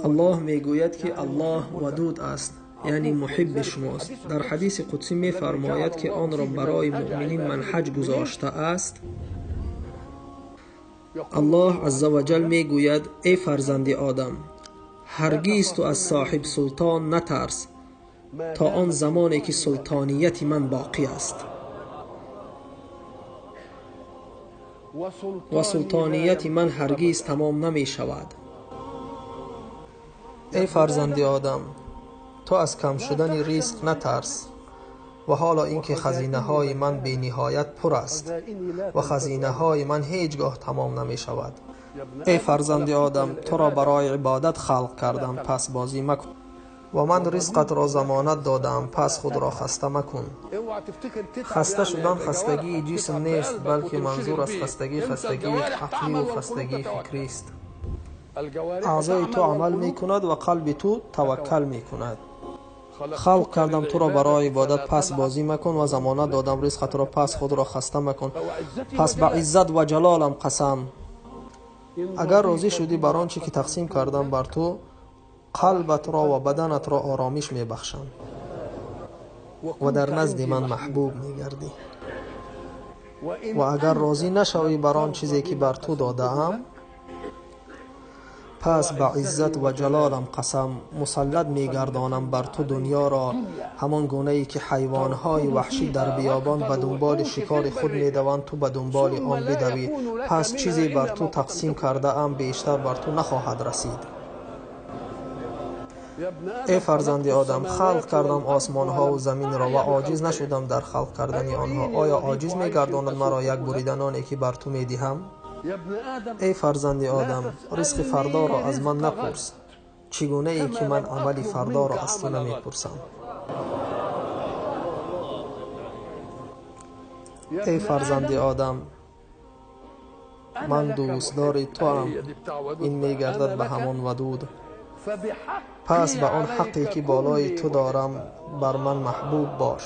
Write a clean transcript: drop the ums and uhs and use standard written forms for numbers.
Аллоҳ мегӯяд, ки Аллоҳ вадуд аст, яъне муҳибби шумост. Дар ҳадиси қудсӣ мефармояд, ки онро барои муъминин манҳаҷ гузоштааст. Аллоҳ азза ва ҷал мегӯяд: эй фарзанди Одам, ҳаргиз ту аз соҳиб султон натарс то он замоне ки султонияти ман боқӣ аст ва султонияти ман ҳаргиз тамом намешавад. Эй фарзанди Одам, ту аз кам шудани ризқ натарс ва ҳоло ин ки хазинаҳои ман бениҳоят пур аст ва хазинаҳои ман ҳеҷ гоҳ тамом намешавад. Эй фарзанди Одам, туро барои ибодат халқ кардам, пас бозӣ макун ва ман ризқатро замонат додаам, пас худро хаста макун. Хаста шудан хастагии ҷисм нест, балки манзур аз хастагӣ хастагии ақливу хастагии фикрист. Аъзои ту амал мекунад ва қалби ту таваккал мекунад. Халқ кардам туро барои ибодат, пас бозӣ макун ва замонат додам ризқатро, пас худро хаста макун. Пас ба иззат ва ҷалолам қасам, агар розӣ шудӣ бар он чӣ ки тақсим кардам бар ту, қалбатро ва баданатро оромиш мебахшам ва дар назди ман маҳбуб мегардӣ. Ва агар розӣ нашавӣ бар он чизе ки бар ту додаам, пас ба иззат ва ҷалолам қасам, мусаллат мегардонам бар ту дунёро, ҳамон гунае ки ҳайвонҳои ваҳшӣ дар биёбон ба дунболи шикори худ медаванд, ту ба дунболи он бидавӣ. Пас чизе бар ту тақсим кардаам бештар бар ту нахоҳад расид. Эй фарзанди Одам, халқ кардам осмонҳову заминро ва оҷиз нашудам дар халқ кардани онҳо. Оё оҷиз мегардонад маро як бурида ноне ки бар ту медиҳам? Эй фарзанди Одам, ризқи фардоро аз ман напурс, чӣ гунае ки ман амали фардоро аз ту намепурсам. Эй фарзанди Одам, ман дӯстдори туам, ин мегардад ба ҳамон вадуд. Пас ба он ҳаққе ки болои ту дорам бар ман маҳбуб бош.